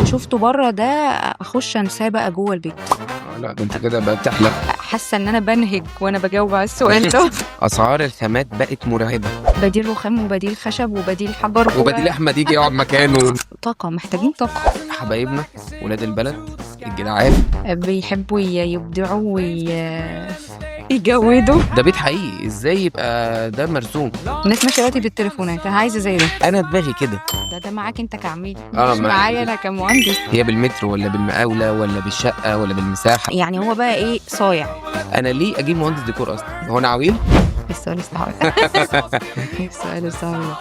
شفته بره ده اخش انساه بقى جوه البيت. لا ده انت كده بقى بتحلم. حاسه ان انا بنهج وانا بجاوب على السؤال ده. اسعار الخامات بقت مرعبة. بديل رخام وبديل خشب وبديل حجر وبديل احمد يجي يقعد مكانه. طاقة، محتاجين طاقة. حبايبنا ولاد البلد الجدعان بيحبوا يبدعوا ويجودوا. ده بيت حقيقي، ازاي يبقى ده مرسوم؟ الناس ماشية دلوقتي بالتليفونات، انا عايزه زي ده. انا دماغي كده. ده معاك انت كعميل، آه، مش معايا انا كمهندس. هي بالمتر ولا بالمقاوله ولا بالشقه ولا بالمساحه؟ يعني هو بقى ايه صايع. انا ليه اجيب مهندس ديكور اصلا؟ هو انا عويل؟ السؤال الصعب. السؤال الصعب.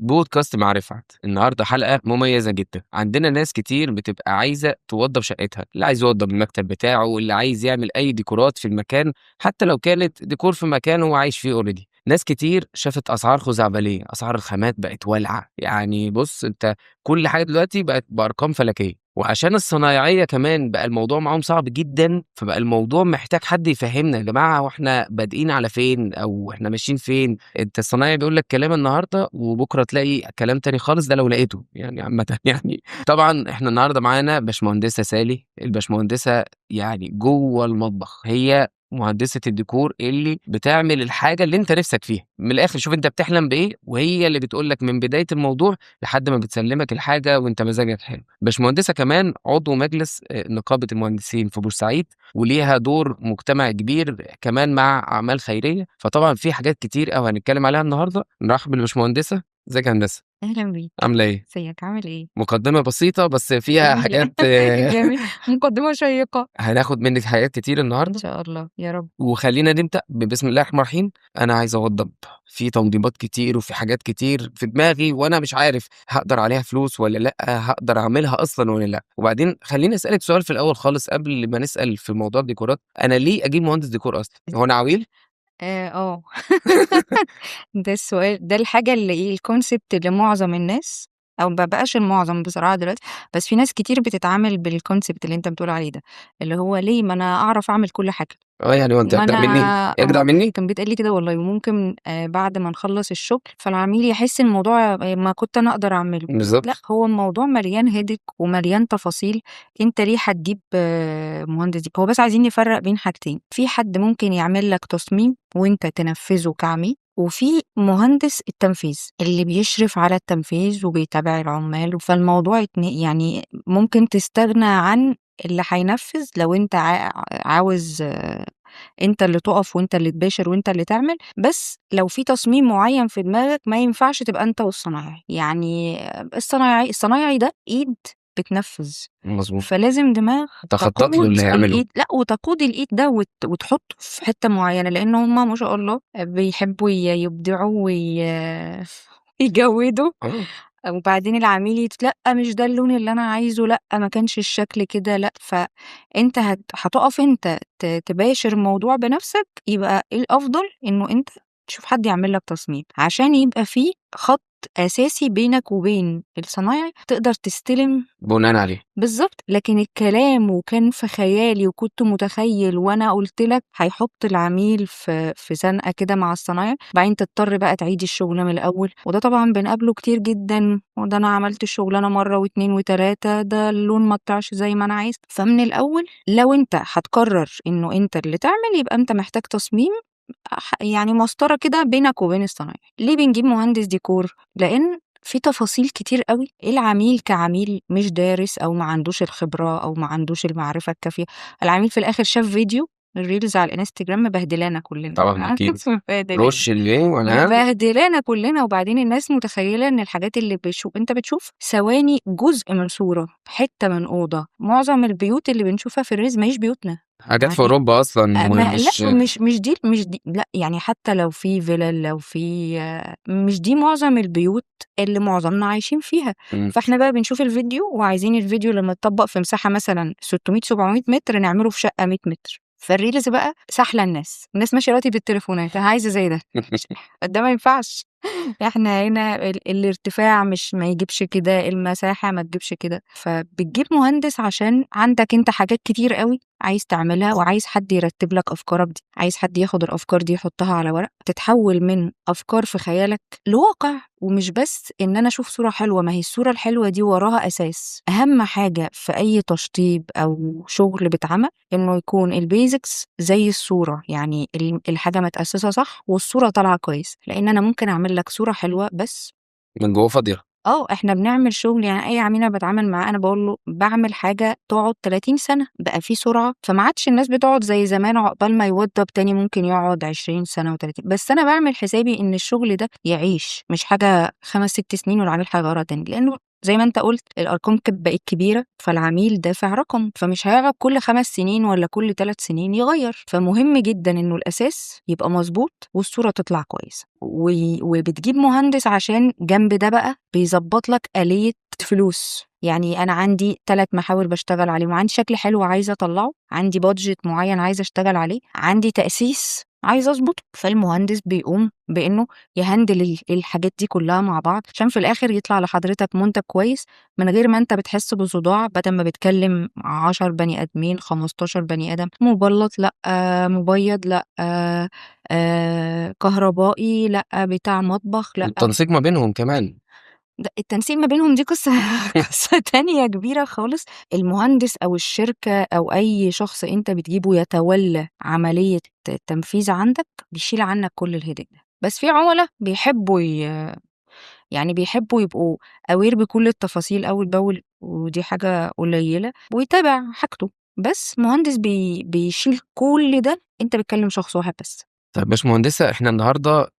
بودكاست مع رفعت. النهارده حلقة مميزة جدا. عندنا ناس كتير بتبقى عايزه توضب شقتها، اللي عايز يوضب المكتب بتاعه، واللي عايز يعمل اي ديكورات في المكان، حتى لو كانت ديكور في مكان هو عايش فيه already. ناس كتير شافت اسعار خزعبليه، اسعار الخامات بقت والعه، يعني بص انت كل حاجة دلوقتي بقت بارقام فلكيه، وعشان الصنايعيه كمان بقى الموضوع معاهم صعب جدا، فبقى الموضوع محتاج حد يفهمنا يا جماعة واحنا بادئين على فين او احنا ماشيين فين. انت الصنايعي بيقول لك كلام النهارده وبكره تلاقي كلام تاني خالص، ده لو لقيته يعني عامة. يعني طبعا احنا النهارده معانا باشمهندسه سالي. الباشمهندسه يعني جوه المطبخ، هي مهندسة الديكور اللي بتعمل الحاجة اللي انت نفسك فيها من الآخر. شوف انت بتحلم بإيه وهي اللي بتقول لك من بداية الموضوع لحد ما بتسلمك الحاجة وانت مزاجك حلو. باشمهندسة كمان عضو مجلس نقابة المهندسين في بورسعيد، وليها دور مجتمعي كبير كمان مع أعمال خيرية. فطبعا في حاجات كتير قوي هنتكلم عليها النهاردة. نرحب بالباشمهندسة. ازيك يا هندسة؟ اهلا بيك. عاملة ايه؟ ازيك عامل ايه؟ مقدمة بسيطة بس فيها جميلة. حاجات. جميل، مقدمة شيقة. هناخد منك حاجات كتير النهاردة ان شاء الله يا رب. وخلينا نبدأ بسم الله الرحمن الرحيم. أنا عايز أوضب، في توضيبات كتير وفي حاجات كتير في دماغي وأنا مش عارف هقدر عليها فلوس ولا لأ، هقدر أعملها أصلا ولا لأ. وبعدين خليني أسألك سؤال في الأول خالص قبل ما نسأل في موضوع الديكورات، أنا ليه أجيب مهندس ديكور أصلا؟ هو أنا عويل؟ اه ده السؤال، ده الحاجة اللي ايه ال concept اللي معظم الناس، او ما بقاش المعظم بصراحة دلوقتي، بس في ناس كتير بتتعامل بال concept اللي انت بتقول عليه ده، اللي هو ليه ما انا اعرف اعمل كل حاجة. يعني هو انت ما اجدع انا مني؟ اجدع مني؟ كان بيتقال لي كده والله. وممكن بعد ما نخلص الشغل فالعميل يحس الموضوع ما كنت انا اقدر اعمله. بالظبط. لا، هو الموضوع مليان headache ومليان تفاصيل. انت ليه هتجيب مهندس ديكور؟ هو بس عايزين نفرق بين حاجتين، في حد ممكن يعمل لك تصميم وانت تنفذه كعميل، وفي مهندس التنفيذ اللي بيشرف على التنفيذ وبيتابع العمال. فالموضوع يعني ممكن تستغنى عن اللي هينفذ لو انت عاوز انت اللي تقف وانت اللي تباشر وانت اللي تعمل. بس لو في تصميم معين في دماغك ما ينفعش تبقى انت والصنايعي. يعني الصنايعي ده ايد بتنفذ. مظبوط. فلازم دماغ تخطط له تقود اللي هيعمله. الإيد، لا وتقود الايد ده وتحطه في حتة معينة، لان هما ما شاء الله بيحبوا يبدعوا ويجودوا. وبعدين العميل لا مش ده اللون اللي انا عايزه، لا ما كانش الشكل كده، لا. فانت هتقف انت تباشر الموضوع بنفسك. يبقى ايه الافضل؟ انه انت تشوف حد يعمل لك تصميم عشان يبقى فيه خط اساسي بينك وبين الصنايعي تقدر تستلم بناء عليه. بالظبط. لكن الكلام وكان في خيالي وكنت متخيل وانا قلت لك، هيحط العميل في زنقه كده مع الصنايعي، بعدين تضطر بقى تعيد الشغل من الاول. وده طبعا بنقابله كتير جدا. وده انا عملت الشغلانة مرة واتنين وتلاتة، ده اللون ما طلعش زي ما انا عايز. فمن الاول لو انت هتقرر انه انت اللي تعمل، يبقى انت محتاج تصميم، يعني مسطرة كده بينك وبين الصنايعي. ليه بنجيب مهندس ديكور؟ لان في تفاصيل كتير قوي العميل كعميل مش دارس او ما عندوش الخبرة او ما عندوش المعرفة الكافيه. العميل في الاخر شاف فيديو ال reels على الانستجرام مبهدلانا كلنا. طبعا اكيد. مبهدلانا. رش اللي ولا مبهدلانا كلنا. وبعدين الناس متخيله ان الحاجات اللي بتشوف، انت بتشوف ثواني، جزء من صوره، حتة من اوضة. معظم البيوت اللي بنشوفها في ال reels ما هيش بيوتنا. حاجات في اوروبا اصلا. مش لا مش دي، مش دي، لا يعني حتى لو في فيلل، لو في مش دي معظم البيوت اللي معظمنا عايشين فيها. فاحنا بقى بنشوف الفيديو وعايزين الفيديو لما يتطبق في مساحة مثلا 600 700 متر نعمله في شقه 100 متر. فال reels بقى سحله الناس، الناس ماشية دلوقتي بالتليفونات، انا عايزه زي ده. ده ما ينفعش. إحنا هنا الارتفاع مش ما يجيبش كده، المساحة ما تجيبش كده. فبتجيب مهندس عشان عندك أنت حاجات كتير قوي عايز تعملها، وعايز حد يرتب لك أفكارك دي، عايز حد ياخد الأفكار دي يحطها على ورق، تتحول من أفكار في خيالك لواقع. ومش بس إن أنا أشوف صورة حلوة، ما هي الصورة الحلوة دي وراها أساس. أهم حاجة في أي تشطيب أو شغل بيتعمل إنه يكون ال basics زي الصورة، يعني الحاجة متأسسة صح والصورة طالعة كويس. لأن أنا ممكن أعمل لك صورة حلوة بس من جوه فاضية. إحنا بنعمل شغل، يعني أي عميل أنا بتعامل معاه أنا بقول له بعمل حاجة تقعد 30 سنة، بقى في سرعة، فما عادش الناس بتقعد زي زمان عقبال ما يوضب تاني، ممكن يقعد 20 سنة وتلاتين، بس أنا بعمل حسابي إن الشغل ده يعيش، مش حاجة 5 6 سنين والعميل هيغيرها تاني. لأنه زي ما أنت قلت الأرقام بقت كبيرة، فالعميل دافع رقم، فمش هيقعد كل 5 سنين ولا كل 3 سنين يغير. فمهم جدا إنه الأساس يبقى مظبوط والصورة تطلع كويسة. وبتجيب مهندس عشان جنب ده بقى بيظبط لك آلية فلوس. يعني أنا عندي 3 محاور بشتغل عليهم، وعندي شكل حلو عايزة أطلعه، عندي budget معين عايزة أشتغل عليه، عندي تأسيس عايز أظبطه. فالمهندس بيقوم بإنه ي handle الحاجات دي كلها مع بعض، عشان في الآخر يطلع لحضرتك منتج كويس من غير ما أنت بتحس بصداع. بدل ما بتكلم 10 بني آدمين 15 بني آدم، مبلط لأ، مبيض لأ، كهربائي لأ، بتاع مطبخ لأ. التنسيق ما بينهم كمان. ده التنسيق ما بينهم دي قصة تانية كبيرة خالص. المهندس أو الشركة أو أي شخص أنت بتجيبه يتولى عملية التنفيذ عندك بيشيل عنك كل ال headache ده. بس في عملاء بيحبوا يبقوا aware بكل التفاصيل أول بأول، ودي حاجة قليلة، ويتابع حاجته. بس مهندس بيشيل كل ده، أنت بتكلم شخص واحد بس. طيب باشمهندسة، احنا النهاردة،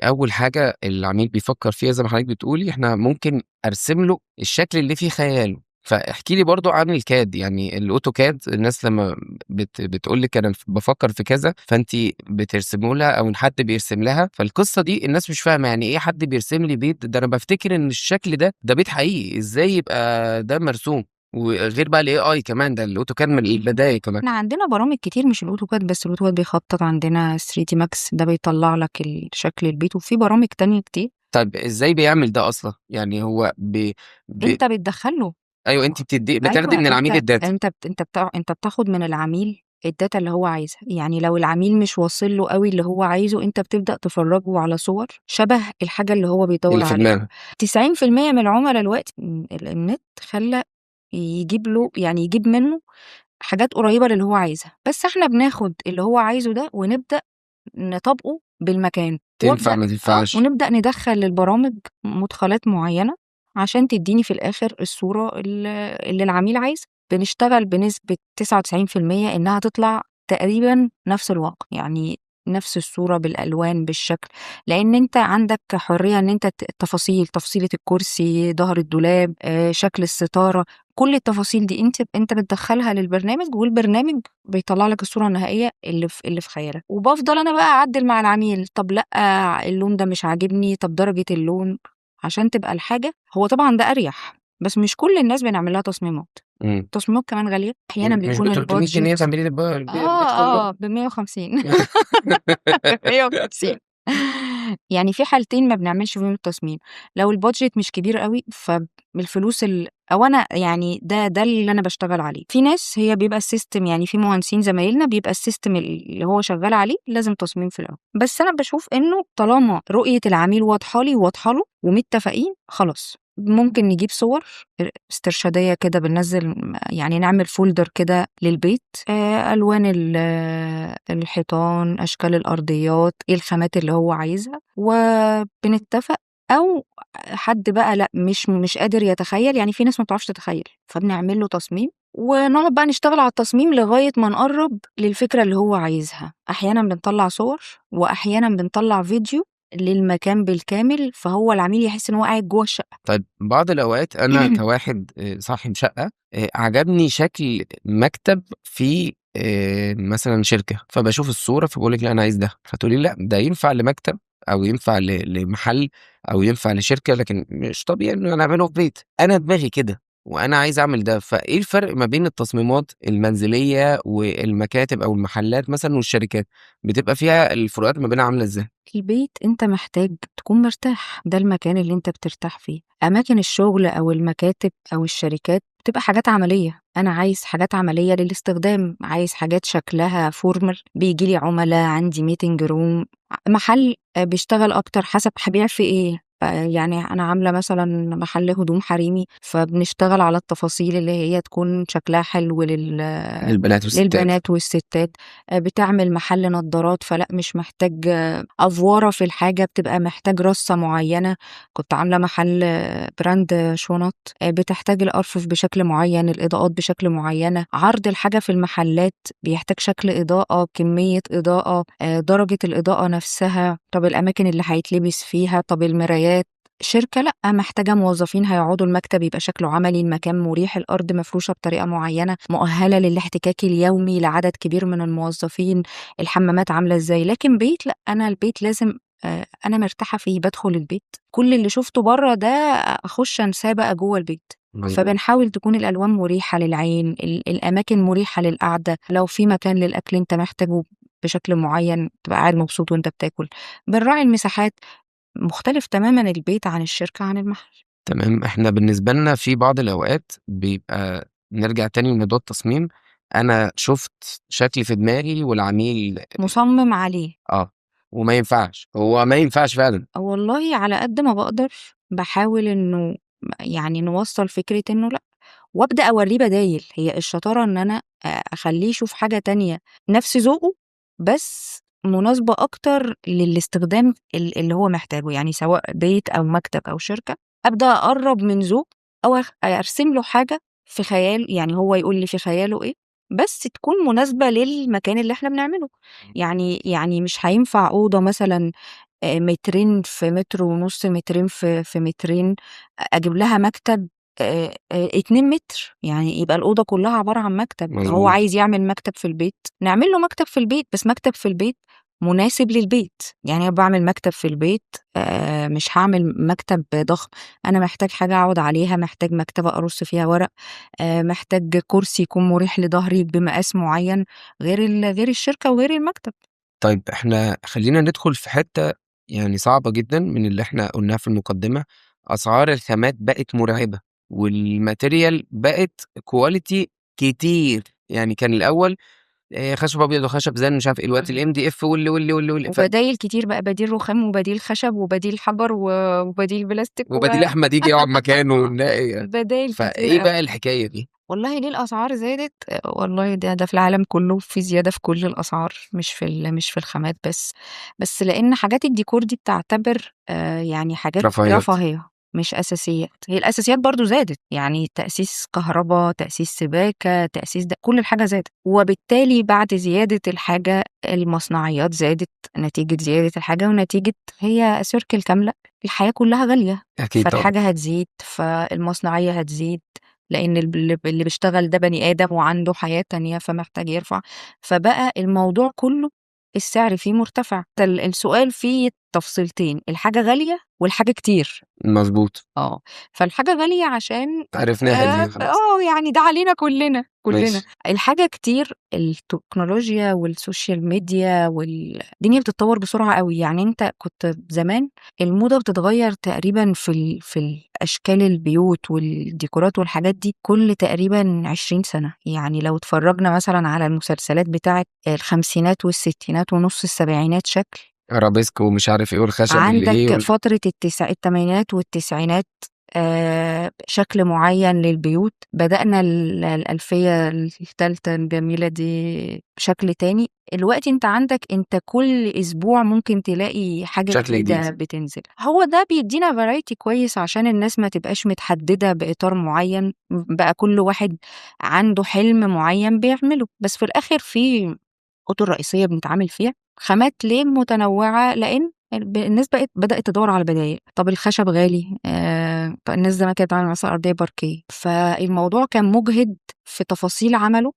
أول حاجة العميل بيفكر فيها زي ما حضرتك بتقولي، احنا ممكن أرسم له الشكل اللي فيه خياله. فاحكي لي برضو عن ال CAD، يعني ال AutoCAD، الناس لما بتقول لك أنا بفكر في كذا، فأنت بترسمه لها أو إن حد بيرسم لها. فالقصة دي الناس مش فاهمة يعني إيه حد بيرسم لي بيت، ده أنا بفتكر إن الشكل ده بيت حقيقي، إزاي يبقى ده مرسوم؟ وغير بقى ال AI كمان، ده ال AutoCAD من البداية كمان. احنا عندنا برامج كتير، مش ال AutoCAD بس، ال AutoCAD بيخطط، عندنا 3D Max ده بيطلع لك شكل البيت، وفي برامج تانية كتير. طيب ازاي بيعمل ده اصلا؟ يعني هو انت بتدخله. ايوه، انت بتاخدي من العميل ال data. انت بتاخد من العميل ال data اللي هو عايزها. يعني لو العميل مش واصل له قوي اللي هو عايزه، انت بتبدأ تفرجه على صور شبه الحاجة اللي هو بيدور اللي في عليها. دماغه. 90% من العملاء دلوقتي النت خلى يجيب له، يعني يجيب منه حاجات قريبة للي هو عايزها، بس احنا بناخد اللي هو عايزه ده ونبدأ نطبقه بالمكان. تنفع ما تنفعش. ونبدأ ندخل للبرامج مدخلات معينة عشان تديني في الآخر الصورة اللي العميل عايزها. بنشتغل بنسبة تسعة وتسعين في المية إنها تطلع تقريباً نفس الواقع، يعني نفس الصورة بالألوان بالشكل، لأن أنت عندك حرية إن أنت التفاصيل، تفصيلة الكرسي، ظهر الدولاب، شكل الستارة، كل التفاصيل دي أنت بتدخلها للبرنامج، والبرنامج بيطلع لك الصورة النهائية اللي في خيالك. وبفضل أنا بقى أعدل مع العميل، طب لأ اللون ده مش عاجبني، طب درجة اللون، عشان تبقى الحاجة. هو طبعاً ده أريح، بس مش كل الناس بنعمل لها تصميمات. التصميمات كمان غالية. أحياناً مش بيكون ب 300 البادجت جنيه تعملي لي البيت كله؟ ب 150. ب 150. يعني في حالتين ما بنعملش فيهم التصميم، لو ال budget مش كبير قوي فالفلوس أو أنا يعني ده اللي أنا بشتغل عليه. في ناس هي بيبقى ال system، يعني في مهندسين زمايلنا بيبقى ال system اللي هو شغال عليه لازم تصميم في الأول، بس أنا بشوف إنه طالما رؤية العميل واضحة لي وواضحة له ومتفقين خلاص، ممكن نجيب صور استرشادية كده، بننزل يعني نعمل folder كده للبيت، ألوان الحيطان، أشكال الأرضيات، إيه الخامات اللي هو عايزها، وبنتفق. أو حد بقى لأ مش قادر يتخيل، يعني في ناس ما بتعرفش تتخيل، فبنعمل له تصميم ونقعد بقى نشتغل على التصميم لغاية ما نقرب للفكرة اللي هو عايزها. أحيانا بنطلع صور وأحيانا بنطلع فيديو للمكان بالكامل، فهو العميل يحس إن هو قاعد جوه الشقة. طيب بعض الأوقات أنا كواحد، صاحب شقة، عجبني شكل مكتب في، مثلاً شركة، فبشوف الصورة فبقول لك لا أنا عايز ده، فتقولي لي لا ده ينفع لمكتب أو ينفع لمحل أو ينفع لشركة، لكن مش طبيعي إنه أنا أعمله في بيت. أنا دماغي كده، وأنا عايز أعمل ده، فإيه الفرق ما بين التصميمات المنزلية والمكاتب أو المحلات مثلًا والشركات، بتبقى فيها الفروقات ما بينها عاملة إزاي؟ البيت أنت محتاج تكون مرتاح، ده المكان اللي أنت بترتاح فيه. أماكن الشغل أو المكاتب أو الشركات بتبقى حاجات عملية، أنا عايز حاجات عملية للاستخدام، عايز حاجات شكلها formal، بيجي لي عملا، عندي meeting room. محل بيشتغل أكتر حسب هابيع في إيه، يعني أنا عاملة مثلًا محل هدوم حريمي، فبنشتغل على التفاصيل اللي هي تكون شكلها حلو للبنات والستات. للبنات والستات. بتعمل محل نضارات، فلأ مش محتاج أفورة في الحاجة، بتبقى محتاج رصة معينة. كنت عاملة محل brand شنط، بتحتاج الأرفف بشكل معين، الإضاءات بشكل معينة، عرض الحاجة في المحلات بيحتاج شكل إضاءة، كمية إضاءة، درجة الإضاءة نفسها، طب الأماكن اللي هيتلبس فيها، طب المرايات. شركة لأ، محتاجة موظفين هيقعدوا، المكتب يبقى شكله عملي، المكان مريح، الأرض مفروشة بطريقة معينة، مؤهلة للاحتكاك اليومي لعدد كبير من الموظفين، الحمامات عاملة إزاي. لكن بيت لأ، أنا البيت لازم أنا مرتاحة فيه، بادخل البيت كل اللي شفته بره ده أخش أنساه بقى جوه البيت. فبنحاول تكون الألوان مريحة للعين، الأماكن مريحة للقعدة، لو في مكان للأكل أنت محتاجه بشكل معين تبقى قاعد مبسوط وأنت بتاكل. بنراعي المساحات. مختلف تماما البيت عن الشركة عن المحل. تمام. احنا بالنسبة لنا في بعض الأوقات بيبقى نرجع تاني لموضوع التصميم، أنا شفت شكل في دماغي والعميل مصمم عليه. وما ينفعش، هو ما ينفعش فعلا. والله على قد ما بقدر بحاول إنه نوصل فكرة إنه لأ، وأبدأ أوريه بدايل. هي الشطارة إن أنا أخليه يشوف حاجة تانية نفس ذوقه بس مناسبة أكتر للاستخدام اللي هو محتاجه، سواء بيت أو مكتب أو شركة. أبدأ أقرب من ذوق أو أرسم له حاجة في خيال، هو يقول لي في خياله إيه، بس تكون مناسبة للمكان اللي إحنا بنعمله. يعني مش هينفع أوضة مثلاً، مترين في متر ونص، مترين في مترين، أجيب لها مكتب، 2 متر، يبقى الأوضة كلها عبارة عن مكتب. هو عايز يعمل مكتب في البيت، نعمل له مكتب في البيت، بس مكتب في البيت مناسب للبيت. أنا بعمل مكتب في البيت، مش هعمل مكتب ضخم، أنا محتاج حاجة أقعد عليها، محتاج مكتبة أرص فيها ورق، محتاج كرسي يكون مريح لظهري بمقاس معين، غير الشركة وغير المكتب. طيب إحنا خلينا ندخل في حتة صعبة جدا من اللي إحنا قلناها في المقدمة. أسعار الخامات بقت مرعبة، وال material بقت quality كتير. كان الأول، خشب أبيض وخشب زان مش عارف إيه، دلوقتي ال MDF واللي واللي واللي واللي. وبدايل كتير بقى، بديل رخام وبديل خشب وبديل حجر وبديل بلاستيك وبديل أحمد يجي يقعد مكانه والناقي. بدايل كتير فإيه أوي. بقى الحكاية دي؟ والله ليه الأسعار زادت؟ والله ده في العالم كله في زيادة في كل الأسعار، مش في الخامات بس، بس لأن حاجات الديكور دي بتعتبر حاجات رفاهيات. رفاهية مش أساسيات. هي الأساسيات برضو زادت، تأسيس كهرباء، تأسيس سباكة، تأسيس ده، كل الحاجة زادت، وبالتالي بعد زيادة الحاجة المصنعيات زادت نتيجة زيادة الحاجة، ونتيجة هي سيركل كاملة، الحياة كلها غالية. أكيد طبعاً. فالحاجة هتزيد، فالمصنعية هتزيد، لأن اللي بيشتغل ده بني آدم وعنده حياة تانية فمحتاج يرفع، فبقى الموضوع كله السعر فيه مرتفع. السؤال فيه تفصيلتين، الحاجة غالية والحاجة كتير. فالحاجة غالية عشان عرفناها دي خلاص. ده علينا كلنا. الحاجة كتير، التكنولوجيا والسوشيال ميديا والدنيا بتتطور بسرعة قوي. انت كنت زمان الموضة بتتغير تقريبا في الأشكال البيوت والديكورات والحاجات دي كل تقريبا 20 سنة. لو اتفرجنا مثلا على المسلسلات بتاعت الخمسينات والستينات ونص السبعينات شكل ارابيسك ومش عارف ايه والخشب اللي عندك ايه وال- فترة التمانينات والتسعينات، شكل معين للبيوت. بدأنا الألفية الثالثة الجميلة دي بشكل تاني. الوقت انت عندك انت كل أسبوع ممكن تلاقي حاجة شكل جديدة جديد. بتنزل. هو ده بيدينا variety كويس عشان الناس ما تبقاش متحددة بإطار معين، بقى كل واحد عنده حلم معين بيعمله، بس في الآخر في خطوط رئيسية بنتعامل فيها. خامات ليه متنوعة؟ لأن الناس بدأت تدور على بدايل. طب الخشب غالي، الناس زمان كانت بتعمل مثلا أرضية باركيه، فالموضوع كان مجهد في تفاصيل عمله.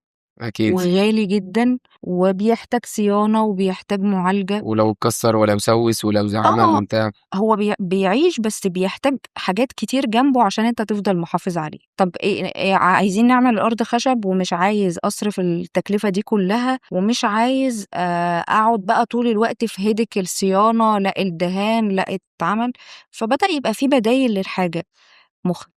وغالي جدا. وبيحتاج صيانة وبيحتاج معالجة. ولو اتكسر ولو سوس ولو زعمل وبتاع. هو بيعيش، بس بيحتاج حاجات كتير جنبه عشان انت تفضل محافظ عليه. طب إيه عايزين نعمل الارض خشب، ومش عايز اصرف التكلفة دي كلها، ومش عايز اقعد بقى طول الوقت في هيدك الصيانة، لا الدهان لا اتعمل. فبدأ يبقى في بدايل للحاجة،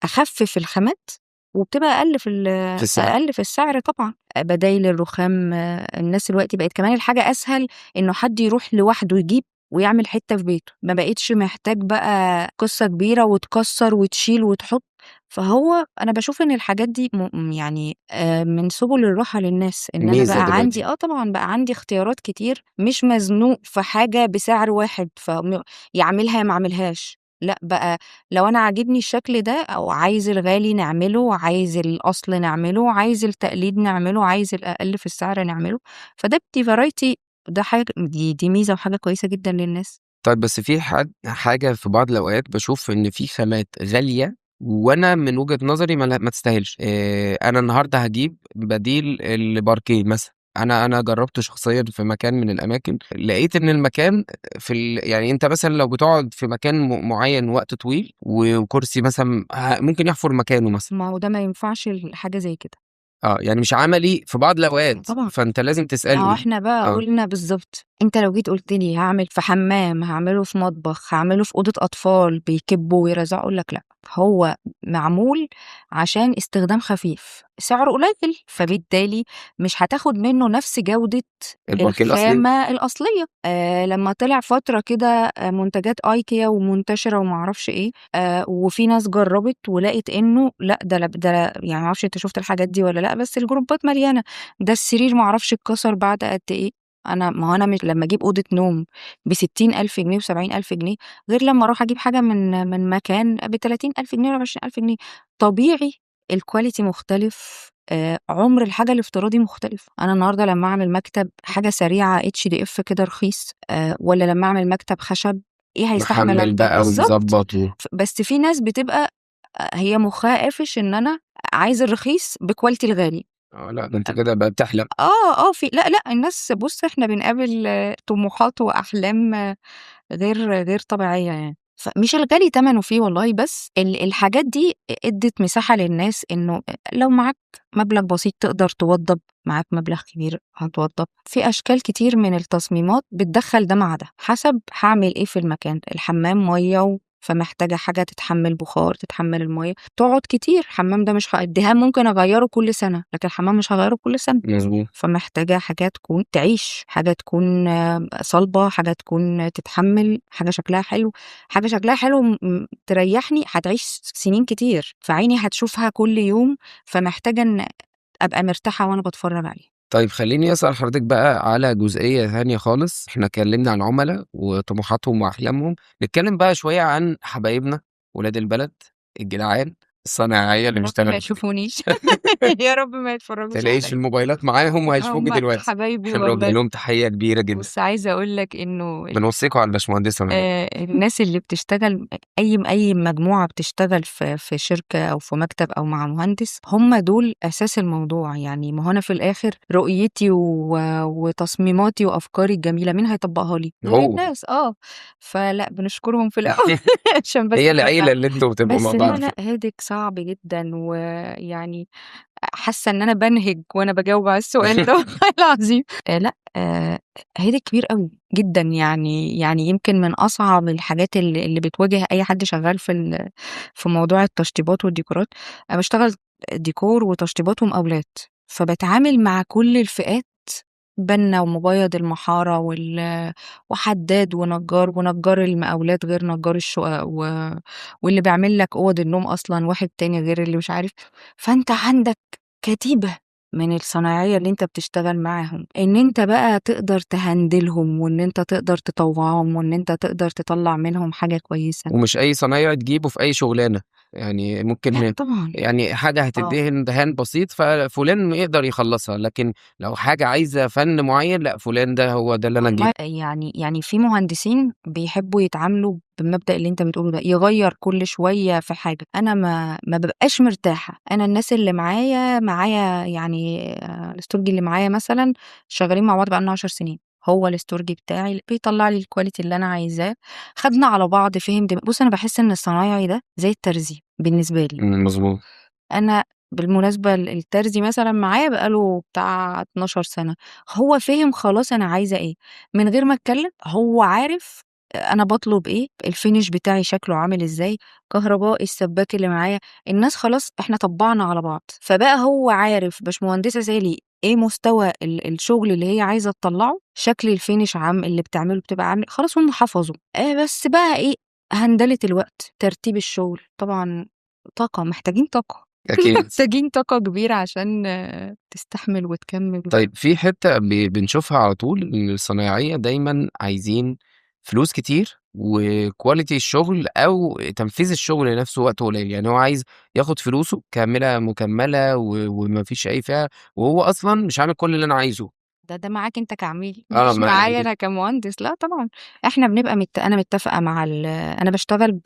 اخفف الخامات وبتبقى اقل في في السعر. اقل في السعر طبعا. بدايل الرخام، الناس دلوقتي بقت كمان الحاجة اسهل انه حد يروح لوحده يجيب ويعمل حتة في بيته، ما بقتش محتاج بقى قصة كبيرة وتكسر وتشيل وتحط. فهو انا بشوف ان الحاجات دي يعني من سبل الراحة للناس، ان انا ميزة بقى دلوقتي. عندي طبعا بقى عندي اختيارات كتير، مش مزنوق في حاجة بسعر واحد يعملها يا ما اعملهاش. لا بقى لو انا عاجبني الشكل ده، او عايز الغالي نعمله، عايز الاصل نعمله، عايز التقليد نعمله، عايز الاقل في السعر نعمله. فده بدي variety، ده حاجة دي ميزة وحاجه كويسة جدا للناس. طيب بس في حاجة في بعض الاوقات بشوف ان في خامات غالية، وانا من وجهه نظري ما تستاهلش. انا النهارده هجيب بديل الباركيه مثلا. انا جربته شخصيا في مكان من الاماكن، لقيت ان المكان في يعني انت مثلا لو بتقعد في مكان معين وقت طويل، وكرسي مثلا ممكن يحفر مكانه مثلا. ما هو ده ما ينفعش حاجة زي كده. يعني مش عملي في بعض الاوقات. طبعا. فانت لازم تساله. ما هو احنا بقى قلنا بالظبط، انت لو جيت قلت لي هعمل في حمام، هعمله في مطبخ، هعمله في اوضة اطفال بيكبوا ويرزعوا، اقول لك لا، هو معمول عشان استخدام خفيف، سعره قليل، فبالتالي مش هتاخد منه نفس جودة الباركيه الأصلي. الخامة الأصلية. لما طلع فترة كده، منتجات ايكيا ومنتشرة وما اعرفش ايه، وفي ناس جربت ولقت انه لا، ده لا، ده لا، يعني ما اعرفش انت شفت الحاجات دي ولا لا، بس الجروبات مليانة، ده السرير ما اعرفش اتكسر بعد قد ايه. انا ما هو انا مش لما اجيب اوضة نوم بستين ألف جنيه وسبعين ألف جنيه، غير لما اروح اجيب حاجة من مكان بتلاتين ألف جنيه ولا 20,000 جنيه. طبيعي ال quality مختلف، عمر الحاجة الافتراضي مختلف. أنا النهاردة لما أعمل مكتب حاجة سريعة HDF كده رخيص، ولا لما أعمل مكتب خشب، إيه هيستحمل محمل أكتر؟ بقى بالظبط. ومظبط و بس في ناس بتبقى، هي مخها قافش إن أنا عايز الرخيص ب quality الغالي. لا، ده أنت كده بقى بتحلم. في، لا، لا، الناس بص، إحنا بنقابل طموحات وأحلام غير طبيعية يعني. فمش الغالي تمنه فيه والله، بس الحاجات دي ادت مساحة للناس إنه لو معاك مبلغ بسيط تقدر توضب، معاك مبلغ كبير هتوضب. في أشكال كتير من التصميمات بتدخل ده مع ده، حسب هعمل إيه في المكان. الحمام مية، فمحتاجة حاجة تتحمل بخار، تتحمل المية، تقعد كتير. الحمام ده مش الدهان ممكن أغيره كل سنة، لكن الحمام مش هغيره كل سنة. فمحتاجة حاجة تكون تعيش، حاجة تكون صلبة، حاجة تكون تتحمل، حاجة شكلها حلو، حاجة شكلها حلو تريحني، هتعيش سنين كتير، فعيني هتشوفها كل يوم، فمحتاجة إن أبقى مرتاحة وأنا بتفرج عليها. طيب خليني أسأل حضرتك بقى على جزئية ثانية خالص. احنا اتكلمنا عن العملاء وطموحاتهم وأحلامهم، نتكلم بقى شوية عن حبايبنا ولاد البلد الجدعان الصناعية اللي يا رب ما بيشتغلوا. يشوفونيش. يا رب ما يتفرجوش تلاقيش عليا. الموبايلات معاهم وهيشوفوك هم دلوقتي. حبايبي احنا بنوجه والله. لهم تحية كبيرة جدا. بص، عايزة أقول لك إنه بنوصيكم على الباشمهندس عماد. الناس اللي بتشتغل، أي مجموعة بتشتغل في شركة أو في مكتب أو مع مهندس، هم دول أساس الموضوع. ما هو أنا في الآخر رؤيتي وتصميماتي وأفكاري الجميلة مين هيطبقها لي؟ غير هو. الناس. فلا بنشكرهم في الأول عشان بس هي نبقى العيلة اللي انتوا بتبقوا مع بس لا، بعض. لا، هادك صعب جدا، ويعني حاسة إن أنا بنهج وأنا بجاوب على السؤال ده والله العظيم. لا، هيدك كبير قوي جدا، يعني يمكن من أصعب الحاجات اللي بتواجه أي حد شغال في موضوع التشطيبات والديكورات. أنا بشتغل ديكور وتشطيبات ومقاولات، فبتعامل مع كل الفئات، بنا ومبيض المحارة وحداد ونجار، ونجار المقاولات غير نجار الشقق، واللي بيعمل لك أوض النوم أصلاً واحد تاني غير اللي مش عارف. فأنت عندك كتيبة من الصناعية اللي انت بتشتغل معاهم، ان انت بقى تقدر تهندلهم، وان انت تقدر تطوعهم، وان انت تقدر تطلع منهم حاجة كويسة. ومش اي صنايعي تجيبه في اي شغلانة، يعني ممكن لا، طبعاً. حاجة هتدهن دهان بسيط ففلان يقدر يخلصها، لكن لو حاجة عايزة فن معين لا، فلان ده هو ده اللي أنا والله أجيبه. يعني في مهندسين بيحبوا يتعاملوا بالمبدأ اللي أنت بتقوله ده، يغيّر كل شوية في حاجة، أنا ما بابقاش مرتاحة. أنا الناس اللي معايا يعني الأستورجي اللي معايا مثلًا شغالين مع بعض بقى لنا 10 سنين، هو الأستورجي بتاعي بيطلّع لي الquality اللي أنا عايزاه، خدنا على بعض، فِهِم بُص أنا باحس إن الصنايعي ده زي الترزي بالنسبة لي. مضبوط. أنا بالمناسبة الترزي مثلًا معايا بقى له بتاع 12 سنة، هو فِهِم خلاص أنا عايزة إيه، من غير ما أتكلم هو عارف أنا باطلب إيه، الfinish بتاعي شكله عامل إزاي، كهربائي، السباك اللي معايا، الناس خلاص إحنا طبّعنا على بعض، فبقى هو عارف باشمهندسة سالي إيه مستوى الشغل اللي هي عايزة تطلّعه، شكل الfinish اللي بتعمله بتبقى عامل خلاص هم حفظوا. بس بقى إيه، هندلة الوقت، ترتيب الشغل، طبعًا طاقة، محتاجين طاقة. محتاجين طاقة كبيرة عشان تستحمل وتكمل. طيب في حتة بنشوفها على طول إن الصنايعية دايمًا عايزين فلوس كتير وquality الشغل أو تنفيذ الشغل نفسه وقته قليل، يعني هو عايز ياخد فلوسه كاملة مكملة وما فيش أي فيها، وهو أصلًا مش عامل كل اللي أنا عايزه. ده معاك أنت كعميل، مش ما معايا أنا كمهندس، لأ طبعًا. إحنا بنبقى أنا متفقة مع أنا باشتغل